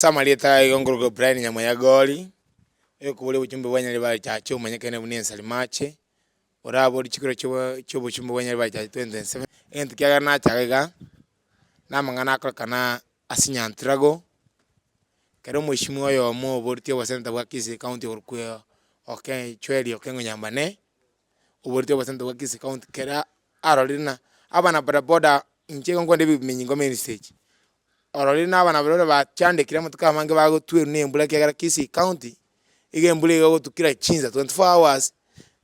Ase amarieta aya igo nkorokwa Brian Nyamoyagori, oyokoboria obochumbe bwa Nyaribari Church omanyekane buna Ensarimache, oraborie chikura chia chia obochumbe bwa Nyaribari Church 2027. Egento kiagera nachaga iga, na amang'ana akorekana ase Nyantrago, ekero omweshimiwa oyomo oboretie obosenator bwa Kisii County okorokwa Oke Joel Okengo Nyambane, oboretie obosenator bwa Kisii County kera arorire ng'a abana bodaboda inche igo nkoenda ebimenyingo main stage. Ororire na abana baria bachandekire amatuko amange bagotwerwa na embura ekiagera Kisii County, iga embura iga egotwa kera chinsa 24 hours,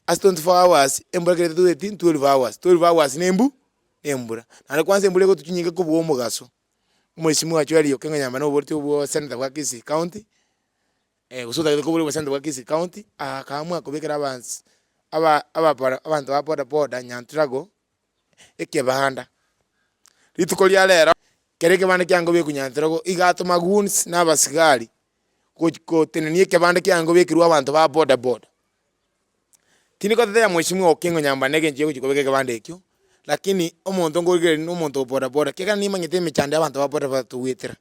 ase 24 hours embura ekero etotweti 12 hours, 12 hours na embu na embura. Naende kwanza embura egotwa chinyinge kobua omogaso, omweshimiwa Joel Okengo Nyambane oboreti obwo senator bwa Kisii County, gose otagete koboria obosenator bwa Kisii County, akaamua kobekera abansi aba abapara abanto ba boda boda Nyantrago. ekebanda. Rituko ria rero, ekero ekebanda kiango bekunyanterwa iga atoma goons na abasigari gochi gotenenia ekebanda kiango bekerwe abanto ba boda boda. Tindi gotetea mweshimiwa Okengo Nyambane engencho ya gochi kobeka ekebanda ekio, lakini omonto nkorigereria na omonto o boda boda ekiagera nimanyete emechando ya abanto ba boda boda togoetera.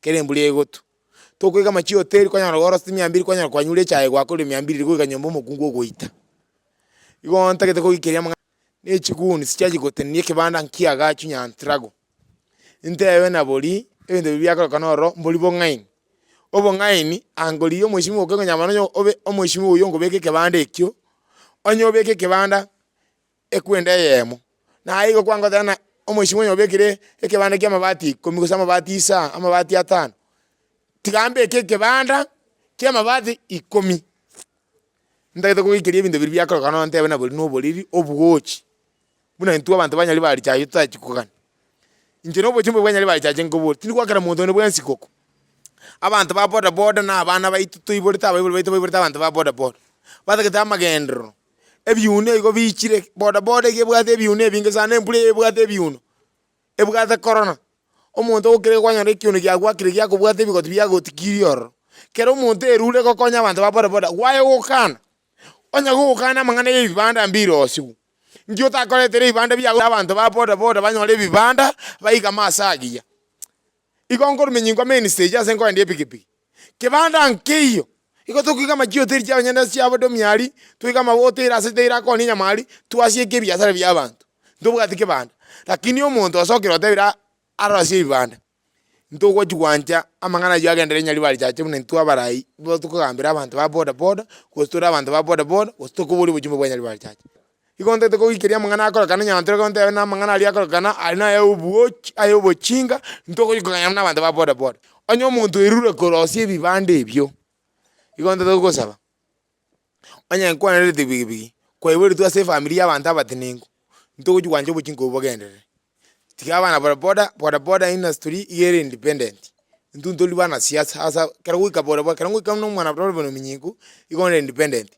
Kera embura egotwa, tokoigama chihoteli kwanyora orosete mia mbiri kwanyora kwanyure echae gwakorire mia mbiri riria goika nyomba omokungu ogoita. Igo ntagete koikeria amang'ana na echiguni chiachia gotenenia ekebanda nkiagachwe nyantrago. Ntebe na boria ebinto ebi biakorekana ororo mbori bong'aini, obong'aini ango riria omweshimiwa oke konyama nonye obe omweshimiwa oywo nkobeka ekebanda ekio, onye obeke ekebanda ekwenda eyemo, naye igo kwangoteba ng'a omweshimiwa onye obekire ekebanda kia amabati ikomi gose amabati isa amabati atano, tiga mbeke ekebanda kia amabati ikomi. Ntagete kogoikeria ebinto biria biakoreka nonya ntebe na boria na oboriri obwochi, buna intwe abanto ba Nyaribari Church totachi kogania. Inche na obochumbe bwa Nyaribari Church nkoboria, tindi goakera monto onde bwensi goko. Abanto ba boda boda na abana baito toiborete abaibori baito baiborete abanto ba boda boda, batagete amagenderero, ebiuno igo biichire, boda boda iga ebwate ebiuno ebinge sana, embura eye ebwate ebiuno, ebwate korona. Omonto ogokira kwanyora ekiono giagwakire giakobwata ebigoti biagotikirie ororo. Kera omonto erure gokonya abanto ba boda boda, gwaye gokana, onye gogokana amang'ana y'ebibanda mbirosigwe. Nki otakoretera ebibanda biago abanto ba boda boda banyore ebibanda baigame ase agiya. Igo nkorumenyingwa main stage ase nkoendia epikipiki, kebanda nkeiyo, igo tokoigama chihoteli chia abanyene ase chia bodomi aria, toigama hoteli ase toira koonia enyama aria, twasieka ebiasara bia abanto, ntobwati kebanda. Lakini omonto osokire otebire aa arosie ebibanda, ntogochi gwancha amang'ana aywo agenderere Nyaribari Church buna intwe abarai nigo tokogambera abanto ba boda boda, gose tore abanto ba boda boda, gose tokoboria obochumbe bwa Nyaribari Church. Igo ntagete kogoikeria amang'ana akorekana onye abanto bagontebia buna amang'ana aria akorekana aria naye obwochi aye obochinga, ntogochi koganya buna abanto ba boda boda. Onye omonto oirure korosia ebibanda ebio, igo ntagete gogosaba, onye nkwanerete bigibigi, kwaiboretwe ase efamiri ya abanto abatenenku, ntogochi gwancha obochinga obwo bogenderere. Tiga abana boda boda, boda boda industry iga ere independent, intwe ntori banasiasa asa ekero goika boda boda, ekero ngoika buna omwana boda boda ominyinku, igo ore independent.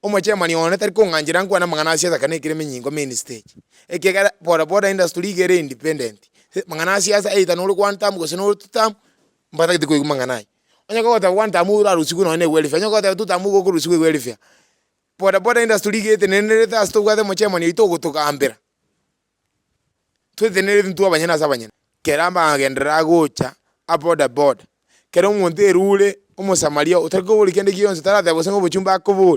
Omochairman one tari kong'anchera nkwane amang'ana a siasa ekero naikire emenyingo main stage, ekiagera boda boda industry iga ere independent, mang'ana a siasa either nore one term gose nore two term, mbatagete koigwa mang'ana ayio. Onye kogoteba one term orarusiwe nonye na ewelfare, onye kogoteba two term igo okorusiwa ewelfare. Boda boda industry iga etenenerete ase tobwate omochairman oito ogotogambera. Twetenereti intwe abanyene ase abanyene. Kera amagenderero agocha a boda boda, kera omonto erure omosamaria otari koboria kende gionsi tarateba gose ng'a obochumbe akoboria.